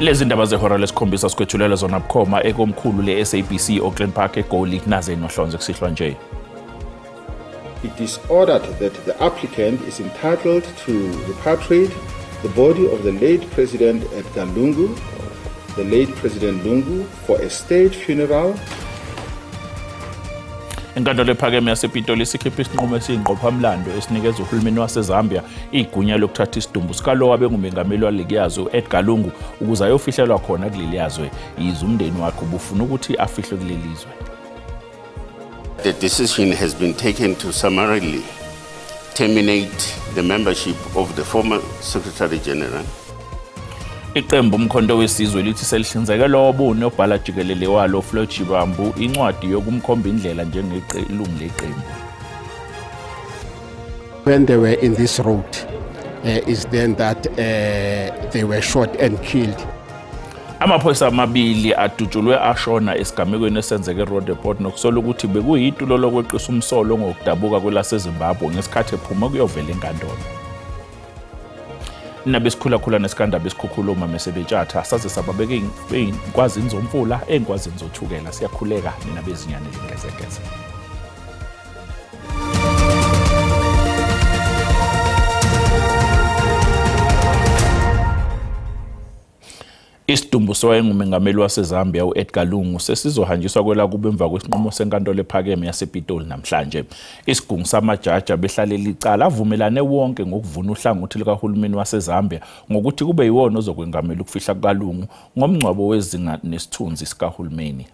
Lezi ndaba zehora lesikhombisa sikwethulela zona bukhoma ekomkhulu le-SABC Auckland Park eGoli naze nohlonze kusihlwa nje. It is ordered that the applicant is entitled to repatriate the body of the late President Edgar Lungu, the late President Lungu, for a state funeral. Inkantolo ephakeme yasePitoli isikhiphe isinqumo esiyingqophamlando esinikeza uhulumeni waseZambia igunya lokuthatha isidumbu sikalowo abengumengameli waleliyazwe u-Edgar Lungu ukuze ayofihlelwa khona kuleliyazwe yize umndeni wakhe ubufuna ukuthi afihlwe kulelizwe. The decision has been taken to summarily terminate the membership of the former Secretary General. Iqembu Umkhonto Wesizwe lithi selihlinzeke lowo unobhala jikelele walo Floyd Shivambu incwadi yokumkhomba indlela njengelungu leqembu. When they were in this road, is then that they were shot and killed. Amaphoyisa amabili adutshulwe ashona esigamekweni esenzeke eRoodepoort nokusola ukuthi bekuyitulo lokweqisa umsolo ngokudabuka kwelaseZimbabwe ngesikhathi ephuma kuyovela enkantolo. Nabesikhulakhula nesikandaba esikhukhuluma mesebetshatha saze sababeke ey'nkwazini zomfula ey'nkwazini zothukela. Siyakhuleka nina bezinyane elingezegeze. Isidumbu sowayengumengameli waseZambia u-Edgar Lungu sesizohanjiswa kwelakubo emva kwesinqumo senkantolo ephakeme yasePitoli namhlanje. Isigungu samajaji abehlalela icala avumelane wonke ngokuvuna uhlangothi likahulumeni waseZambia ngokuthi kube yiwona ozokwengamela ukufihla kukaLungu ngomngcwabo wezinga nesithunzi sikahulumeni.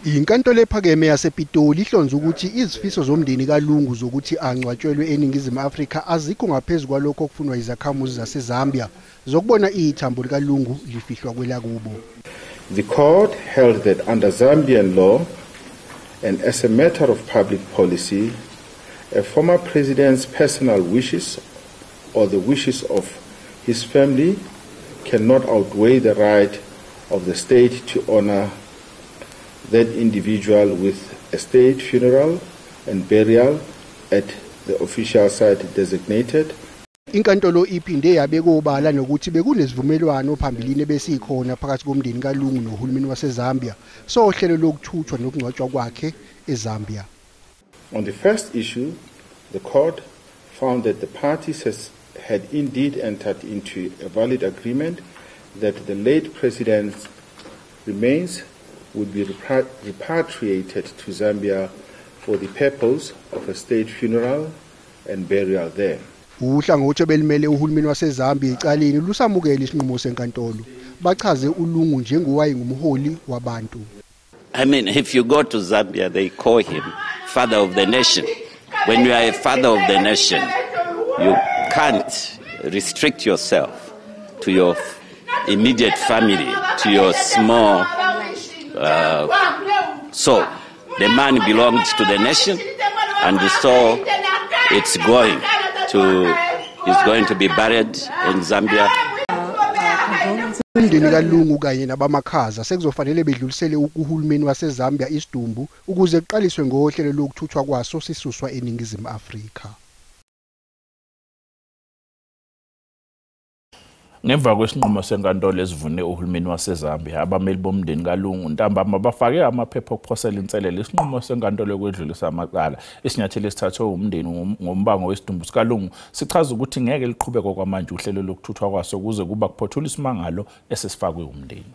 Inkantolo ephakeme yasePitoli ihlonza ukuthi izifiso zomndeni kaLungu zokuthi angcwatshelwe eNingizimu Afrika azikho ngaphezu kwalokho okufunwa izakhamuzi zaseZambia zokubona ithambo likaLungu lifihlwa kwelakubo. The court held that under Zambian law and as a matter of public policy, a former president's personal wishes or the wishes of his family cannot outweigh the right of the state to honor that individual with a state funeral and burial at the official site designated. Inkantolo iphinde yabeka obala nokuthi bekunesivumelwano phambilini besikhona phakathi komndeni kaLungu nohulumeni waseZambia sohlelo lokuthuthwa nokungcwatshwa kwakhe eZambia. On the first issue, the court found that the parties had indeed entered into a valid agreement that the late president's remains would be repatriated to Zambia for the purpose of a state funeral and burial there. Uhlangothi belimele uhulumeni waseZambia ecaleni lusamukele isinqumo senkantolo. Bachaze uLungu njengowayengumholi wabantu. I mean, if you go to Zambia, they call him father of the nation. When you are a father of the nation, you can't restrict yourself to your immediate family, to your small. So the man belonged to the nation, and so it's going to be buried in Zambia. Umndeni kaLungu kanye nabamakhaza sekuzofanele bedlulisele kuhulumeni waseZambia isidumbu ukuze kuqaliswe ngohlelo lokuthuthwa kwaso sisuswa eNingizimu Afrika. Ngemva kwesinqumo senkantolo esivune uhulumeni waseZambia, abameli bomndeni kaLungu ntambama bafake amaphepha okuphosela inselelo isinqumo senkantolo yokwedlulisa amacala. Isinyathelo esithathwe umndeni ngombango wesidumbu sikaLungu sichaza ukuthi ngeke liqhubeke kwamanje uhlelo lokuthuthwa kwaso kuze kuba kuphothula isimangalo esesifakwe umndeni.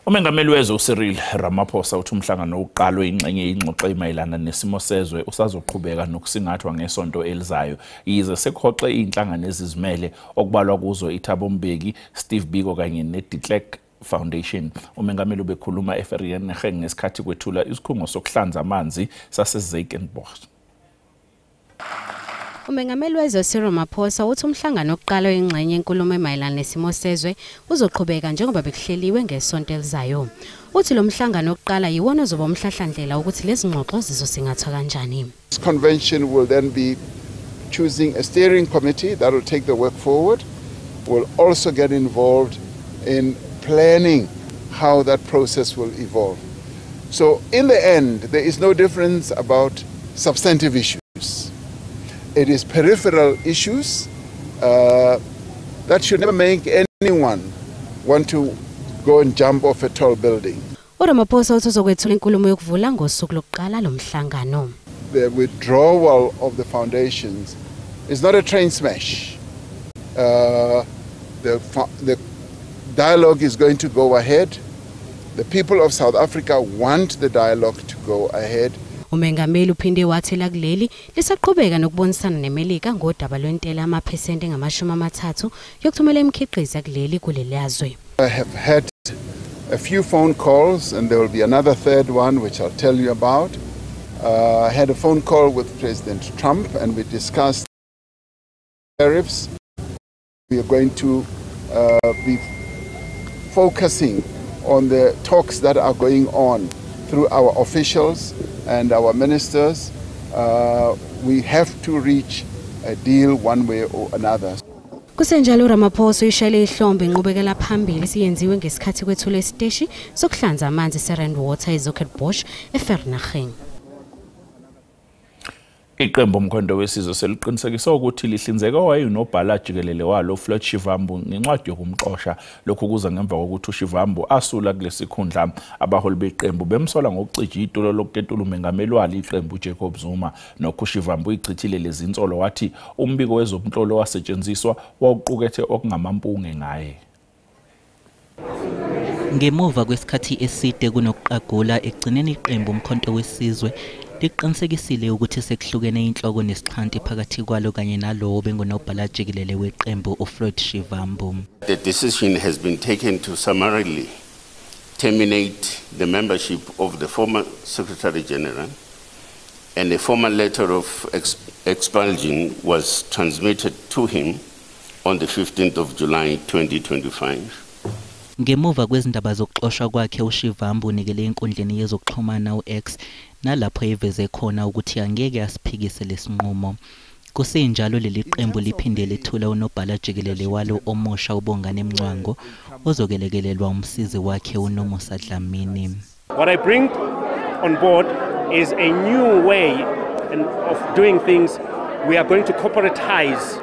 Umengameli wezwe uCyril Ramaphosa uthi umhlangano wokuqala oyingxenye yingxoxo emayelana nesimo sezwe usazoqhubeka nokusingathwa ngesonto elizayo yize sekuhoxe iy'nhlangano ezizimele okubalwa kuzo iThabo Mbeki, Steve Biko kanye ne-De Klerk Foundation. Umengameli ubekhuluma eVereeniging ngesikhathi kwethula isikhungo sokuhlanza amanzi saseZeikenbosch. Umengameli wezwe Cyril Ramaphosa uthi umhlangano wokuqala oyingxenye yenkulumo emayelana nesimo sezwe uzoqhubeka njengoba bekuhleliwe ngesonto elizayo. Uthi lo mhlangano wokuqala yiwona ozoba umhlahlandlela ukuthi lezi ngxoxo zizosingathwa kanjani. This convention will then be choosing a steering committee that will take the work forward. We'll also get involved in planning how that process will evolve. So in the end, there is no difference about substantive issues. It is peripheral issues that should never make anyone want to go and jump off a tall building. uRamaphosa uthi uzokwethula inkulumo yokuvula ngosuku lokuqala lomhlangano. The withdrawal of the foundations is not a train smash. The dialogue is going to go ahead. The people of South Africa want the dialogue to go ahead. Umengameli uphinde wathi lakuleli lisaqhubeka nokubonisana neMelika ngodaba lwentela amaphesenti angama-30 yokuthumela imikhiqizo kuleli kuleliyazwe. I have had a few phone calls and there will be another third one which I'll tell you about. I had a phone call with President Trump and we discussed tariffs. We are going to be focusing on the talks that are going on through our officials and our ministers. We have to reach a deal one way or another. Kusenjalo Ramaphosa uyishayele ihlombe inqubekela phambili siyenziwe ngesikhathi kwethulwa isiteshi sokuhlanza amanzi seRand Water eZuikerbosch eVereeniging. Iqembu Umkhonto weSizwe seliqinisekisa ukuthi lihlinzeka owayeyinobhala jikelele walo Floyd Shivambu ngencwadi yokumxosha. Lokhu kuza ngemva kokuthi uShivambu asula kulesi khundla. Abaholi beqembu bemsola ngokucija itulo lokuketula umengameli walo iqembu Jacob Zuma. Nokho uShivambu uyichithile lezi insolo wathi umbiko wezomhlolo wasetshenziswa wawuqukethe okungamampunge ngaye. Ngemuva kwesikhathi eside kunokuqagula ekugcineni iqembu Umkhonto weSizwe liqinisekisile ukuthi sekuhlukene inhloko nesixhanti phakathi kwalo kanye nalowo bengunobhala jikelele weqembu uFloyd Shivambu. The decision has been taken to summarily terminate the membership of the former Secretary General, and a formal letter of expulsion was transmitted to him on the 15th of July 2025. Ngemuva kwezindaba zokuxoshwa kwakhe uShivambu unikele enkundleni yezokuxhumana u-X nalapho eveze khona ukuthi angeke asiphikise lesinqumo. Kusenjalo leli qembu liphinde lethula unobhala jikelele walo omusha uBongani Mncwango ozokelekelelwa umsizi wakhe uNomusa Dlamini. What I bring on board is a new way of doing things. We are going to corporatize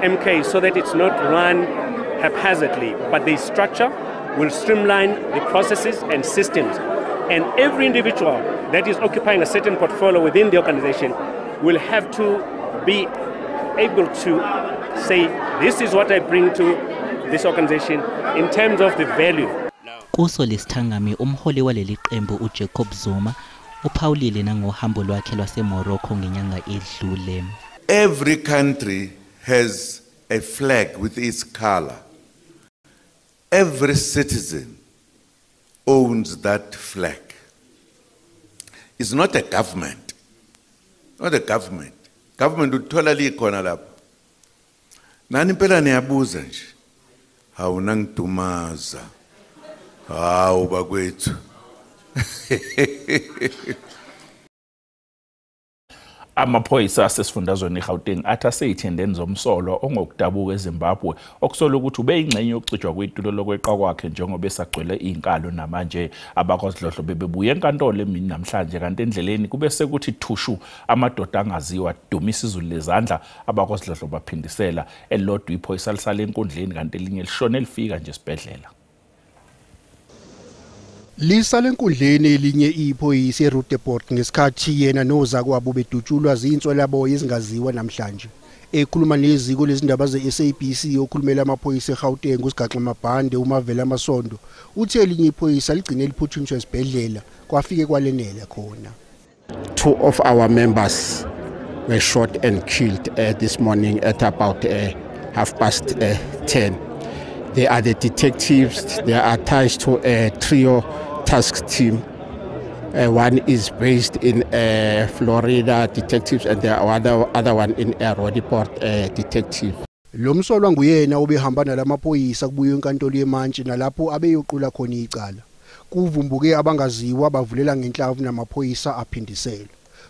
MK so that it's not run haphazardly, but the structure will streamline the processes and systems, and every individual that is occupying a certain portfolio within the organization will have to be able to say, this is what I bring to this organization in terms of the value. Kuso lesithangami umholi waleli qembu uJacob Zuma uphawulile nangohambo lwakhe lwaseMorocco ngenyanga edlule. Every country has a flag with its color. Every citizen owns that flag. It's not a government. Not a government. Government uthola likhona lapho. Nani impela niyabuza nje. Hawu nangidumaza. Hawu bakwethu. Amaphoyisa asesifundazweni eGauteng athi aseyithendeni zomsolo ongokudabuka eZimbabwe okusola ukuthi ubeyingxenye yokucijwa kwitulo lokweqa kwakhe njengoba esagcwele izinkalo namanje. Abakwasidlodlo bebebuye enkantolo emini namhlanje kanti endleleni kube sekuthi thushu amadoda angaziwa dumisa izulu lezandla. Abakwasidlodlo baphindisela, elilodwa iphoyisa lisale enkundleni kanti elinye lishone lifika nje esibhedlela. Lisale enkundleni elinye iphoyisa eRoodepoort ngesikhathi yena nozakwabo bedutshulwa zinswelaboya ezingaziwa namhlanje. Ekhuluma neziko lezindaba ze-SABC okhulumela amaphoyisa eGauteng uSigaxa Mabhande uMavela Masondo uthe elinye iphoyisa ligcine liphuthunyiswa esibhedlela kwafike kwalenela khona. Two of our members were shot and killed this morning at about 10:30. They are the detectives. They are attached to a trio task team. One is based in Florida detectives and the other one in Roodepoort detective. Lo msolwa nguyena obehamba nalamaphoyisa kubuye enkantolo yemantshi nalapho abeyoqula khona icala. Kuvumbuke abangaziwa bavulela ngenhlamvu namaphoyisa aphindisela.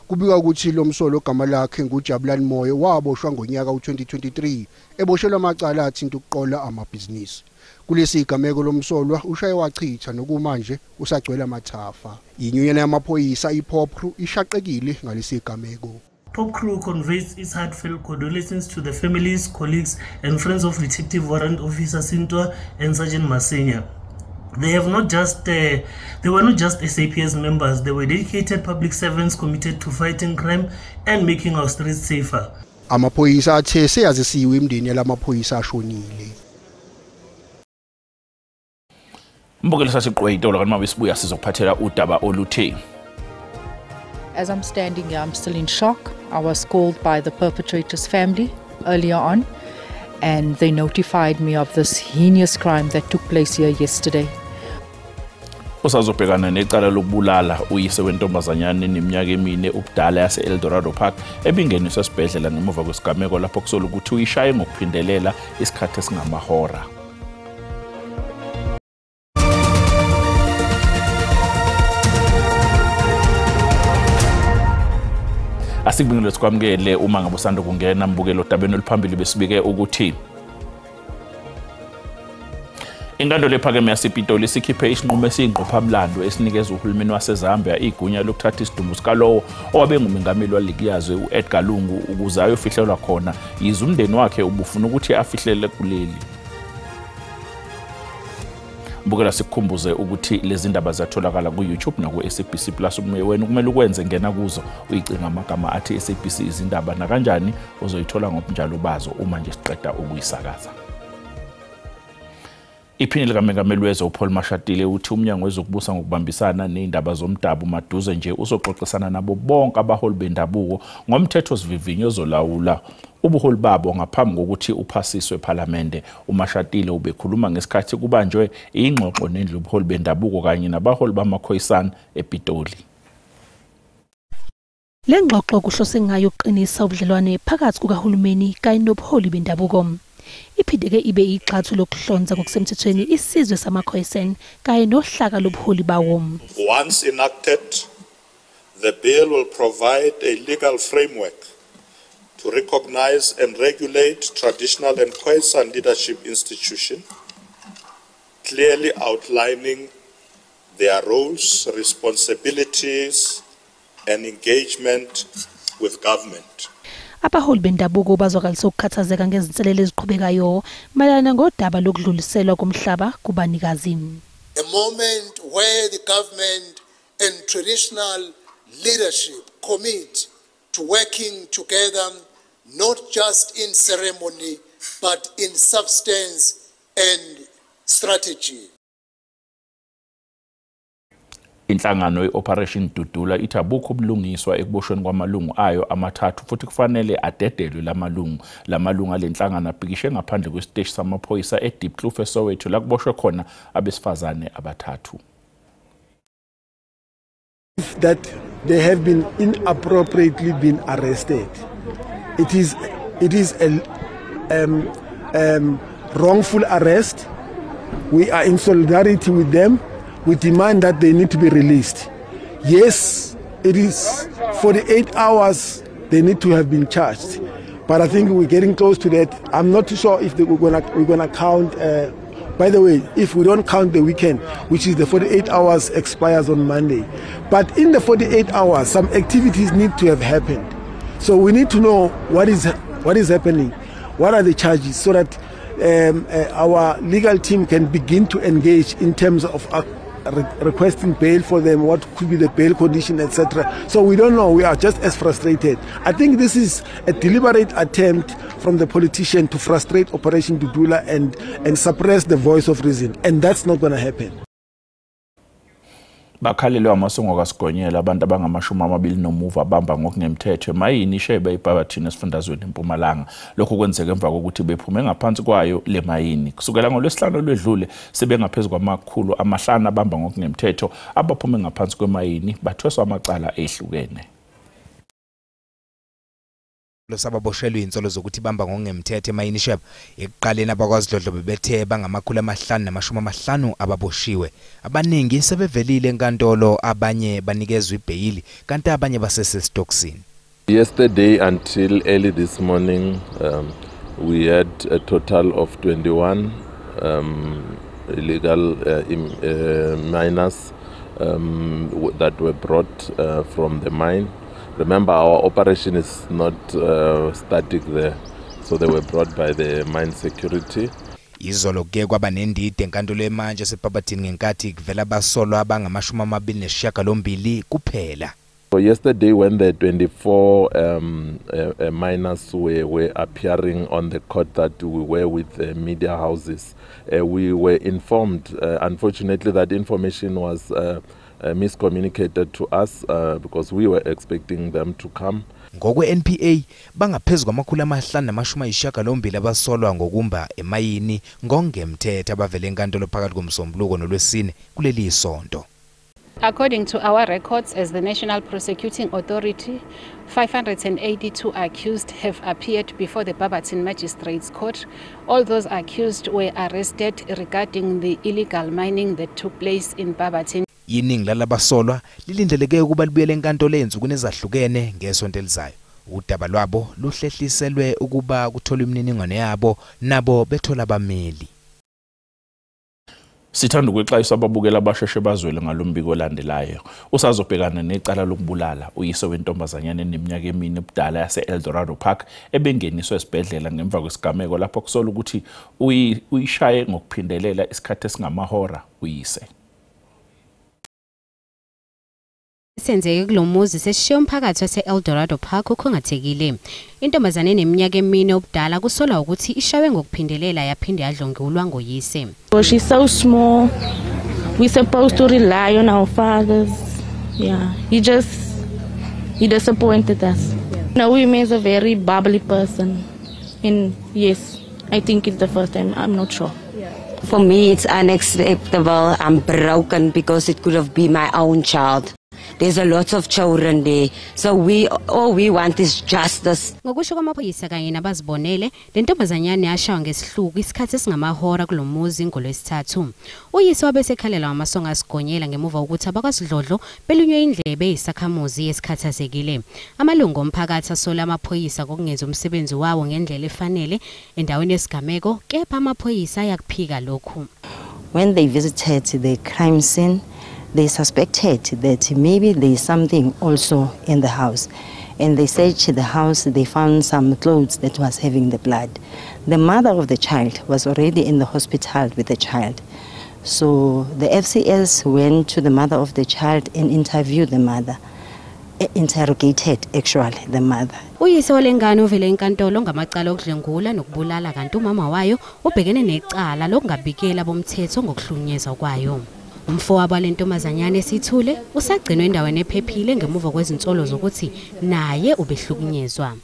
Kubikwa ukuthi lo msolwa ogama lakhe nguJabulani Moyo waboshwa ngonyaka u2023 eboshelwa amacala athinta ukuqola amabhizinisi. Kulesi igameko lomsolwa ushaye wachitha nokumanje usagcwele amathafa. Inyunyana yamaphoyisa iPOPCRU ishaqekile ngalesi igameko. POPCRU conveys its heartfelt condolences to the families, colleagues, and friends of Detective Warrant Officer Cintwa and Sergeant Masenya. They were not just SAPS members, they were dedicated public servants committed to fighting crime and making our streets safer. Amaphoyisa athe seyazisiwe imindeni yalamaphoyisa ashonile. Mbukelo sasiqwe itolo kanti mabesibuya sizokuphathela udaba oluthe. As I'm standing here, I'm still in shock. I was called by the perpetrator's family earlier on, and they notified me of this heinous crime that took place here yesterday. Usazobhekana necala lokubulala uyise wentombazanyana eneminyaka emine ubudala yase Eldorado Park ebingeniswe esibhedlela ngemuva kwesigameko lapho kusola ukuthi uyishaye ngokuphindelela isikhathi esingamahora. Asikubingelele sikwamukele uma ngabe usanda kungena mbukelo odabeni oluphambili besibike ukuthi inkantolo ephakeme yasePitoli sikhiphe isinqumo esiyingqophamlando esinikeza uhulumeni waseZambia igunya lokuthatha isidumbu sikalowo owabe ngumengameli waleliyazwe uEdgar Lungu ukuze ayofihlelwa khona yize umndeni wakhe ubufuna ukuthi afihlele kuleli. Mbukela sikukhumbuze ukuthi lezi ndaba ziyatholakala ku-YouTube naku-SABC Plus. Wena kumele ukwenze ngena kuzo uyicinga amagama athi SABC izindaba nakanjani uzoyithola ngobunjalo bazo uma nje siqeda ukuyisakaza. Iphini likamengameli wezwe uPaul Mashatile uthi umnyango wezokubusa ngokubambisana nezindaba zomdabu maduze nje uzoxoxisana nabo bonke abaholi bendabuko ngomthetho sivivinyo ozolawula ubuholi babo ngaphambi kokuthi uphasiswe ePhalamende. uMashatile ubekhuluma ngesikhathi kubanjwe ingxoxo nendlu yobuholi bendabuko kanye nabaholi bamaKhoisan ePitoli. Le ngxoxo kuhlose ngayo ukuqinisa ubudlelwane phakathi kukahulumeni kanye nobuholi bendabuko. Iphinde-ke ibe igxathu lokuhlonza ngokusemthethweni isizwe samaKhoisan kanye nohlaka lobuholi bawo. Once enacted, the bill will provide a legal framework to recognize and regulate traditional and Khoisan leadership institutions, clearly outlining their roles, responsibilities, and engagement with government. Abaholi bendabuko bazwakalisa ukukhathazeka ngezinselelo eziqhubekayo mayelana ngodaba lokudluliselwa komhlaba kubanikazi. A moment where the government and traditional leadership commit to working together, not just in ceremony, but in substance and strategy. Inhlangano ye-Operation Dudula ithi abukho ubulungiswa ekuboshweni kwamalungu ayo amathathu futhi kufanele adedelwe lamalungu. Lamalungu alenhlangano abhikishe ngaphandle kwesiteshi samaphoyisa eDiepkloof eSoweto la kuboshwe khona abesifazane abathathu. That they have been inappropriately been arrested. It is a wrongful arrest. We are in solidarity with them. We demand that they need to be released. Yes, it is 48 hours they need to have been charged, but I think we're getting close to that. I'm not too sure if we're gonna count. By the way, if we don't count the weekend, which is the 48 hours expires on Monday, but in the 48 hours, some activities need to have happened. So we need to know what is happening, what are the charges, so that our legal team can begin to engage in terms of requesting bail for them, what could be the bail condition, etc. So we don't know. We are just as frustrated. I think this is a deliberate attempt from the politician to frustrate Operation Dudula and suppress the voice of reason, and that's not going to happen. Bakhalelwe amasongo kaSigonyela abantu abangamashumi amabili nomuva bamba ngokungemthetho emayini ishebe iBarberton esifundazweni eMpumalanga. Lokhu kwenzeka emva kokuthi bephume ngaphansi kwayo le mayini. Kusukela ngolwesihlanu olwedlule sebengaphezulu kwama-500 abamba ngokungemthetho abaphume ngaphansi kwemayini bathweswa amacala ehlukene. Sababoshelwe insolo zokuthi bamba ngokungemthetho emayini shebe ekuqaleni abakwaZidlodlo bebethe bangama550 ababoshiwe. Abaningi sebevelile enkantolo, abanye banikezwe ibheyili kanti abanye basesestokisini. Yesterday until early this morning we had a total of 21 illegal miners that were brought from the mine. Remember, our operation is not static there, so they were brought by the mine security. Izolo kuye kwaba nendide enkantolo yemantshi eseBarberton ngenkathi kuvela abasolwa abangama-28 kuphela. So yesterday, when the 24 miners were appearing on the court that we were with the media houses, we were informed, unfortunately, that information was miscommunicated to us because we were expecting them to come. Ngokwe-NPA bangaphezu kwama-580 abasolwa ngokumba emayini ngongemthetho abavele enkantolo phakathi komsombuluko nolwesine kuleli sonto. According to our records as the National Prosecuting Authority, 582 accused have appeared before the Barberton Magistrates Court. All those accused were arrested regarding the illegal mining that took place in Barberton. Iningi lalabasolwa lilindeleke ukuba libuyele enkantolo ezinsukwini ezahlukene ngesonto elizayo. Udaba lwabo luhlehliselwe ukuba kutholwe imininingwane yabo nabo bethola abameli. Sithanda ukwexwayisa ababukeli abasheshe bazwele ngalombiko olandelayo. Usazobhekana necala lokubulala uyise wentombazanyana eneminyaka emine ubudala yase-Eldorado Park ebengeniswe esibhedlela ngemva kwesigameko lapho kusola ukuthi uyishaye ngokuphindelela isikhathi esingamahora uyise. Senzeke kulomuzi sesishiye umphakathi wase-Eldorado Park ukhungathekile. Intombazane eneminyaka emine ubudala kusolwa ukuthi ishawe ngokuphindelela yaphinde yadlwengulwa ngoyise. She's so small. We're supposed to rely on our fathers. Yeah, he disappointed us. No, him is a very bubbly person. And yes, I think it's the first time. I'm not sure. For me, it's unacceptable. I'm broken because it could have been my own child. There's a lot of children there, so all we want is justice. Ngokusho kwamaphoyisa kanye nabazibonele, le ntombazanyana yashawa ngesihluku isikhathi esingamahora kulomuzi ngolwesithathu. Uyise wabe esekhalela amasongo asigonyela ngemuva kokuthi abakwasidlodlo belunywe indlebe yisakhamuzi esikhathazekile. Amalungu omphakathi asola amaphoyisa ngokungenzi umsebenzi wawo ngendlela efanele endaweni yesigameko, kepha amaphoyisa ayakuphika lokhu. When they visited the crime scene, they suspected that maybe there is something also in the house. And they searched the house, they found some clothes that was having the blood. The mother of the child was already in the hospital with the child. So the FCS went to the mother of the child and interviewed the mother, interrogated actually the mother. Uyise walengane uvele enkantolo ngamacala okudlwengula nokubulala kanti umama wayo ubhekene necala lokungabikela bomthetho ngokuhlukunyezwa kwayo. Umfowabo walentombazanyana esithule usagcinwe endaweni ephephile ngemuva kwezinsolo zokuthi naye ubehlukunyezwa.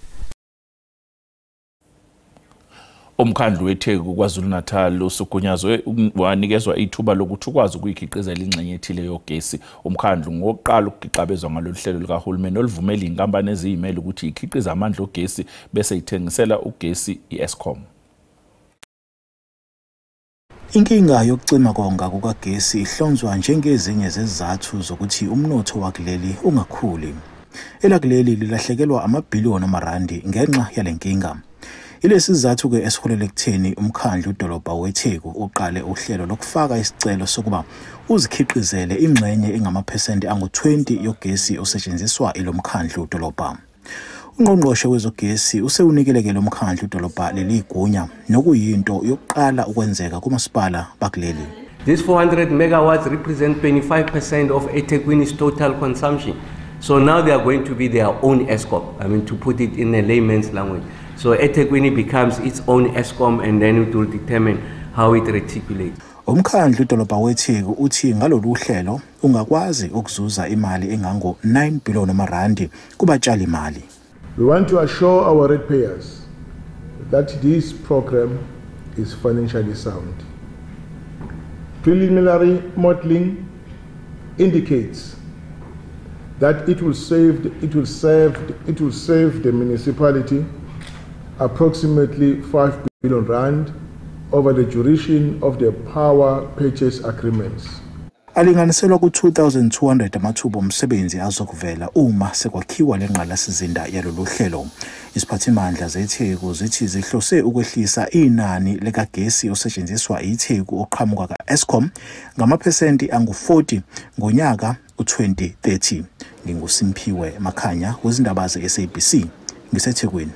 Umkhandlu weTheku KwaZulu-Natal usugunyazwe wanikezwa ithuba lokuthi ukwazi ukuyikhiqizela ingxenye ethile yogesi. Umkhandlu ngokuqala ukugixabezwa ngalolu hlelo likahulumeni oluvumela inkampani eziyimele ukuthi ikhiqize amandla ogesi bese ithengisela ugesi i-Eskom. Inkinga yokucima konga kukagesi ihlonzwa njengezinye zezizathu zokuthi umnotho wakuleli ungakhuli. Elakuleli lilahlekelwa amabhiliyoni amarandi ngenxa yale nkinga. Ilesi sizathu-ke esiholele ekutheni umkhandlu udolobha weTheku uqale uhlelo lokufaka isicelo sokuba uzikhiqizele ingxenye engamaphesenti angu-20 yogesi osetshenziswa ilo mkhandlu udolobha. Ungqongqoshe wezogesi usewunikeleke lo mkhandlu udolobha leli gunya nokuyinto yokuqala ukwenzeka kumasipala bakuleli. This 400 megawatts represent 25% of eThekwini's total consumption. So now they are going to be their own Eskom. I mean, to put it in a layman's language. So eThekwini becomes its own Eskom, and then it will determine how it reticulates. Umkhandlu udolobha weTheku uthi ngalolu hlelo ungakwazi ukuzuza imali engango 9 billion amarandi kubatshali imali. We want to assure our ratepayers that this program is financially sound. Preliminary modeling indicates that it will save the municipality approximately 5 billion rand over the duration of the power purchase agreements. Alinganiselwa ku-2200 amathuba omsebenzi azokuvela uma sekwakhiwa lengqalasizinda yalolu hlelo. Isiphathimandla zeTheku zithi zihlose ukwehlisa inani likagesi osetshenziswa iTheku oqhamuka ka-Eskom ngamaphesenti angu-40 ngonyaka u-2030. NginguSimphiwe Makhanya wezindaba ze-SABC ngiseThekwini.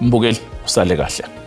Mbukeli, usale kahle.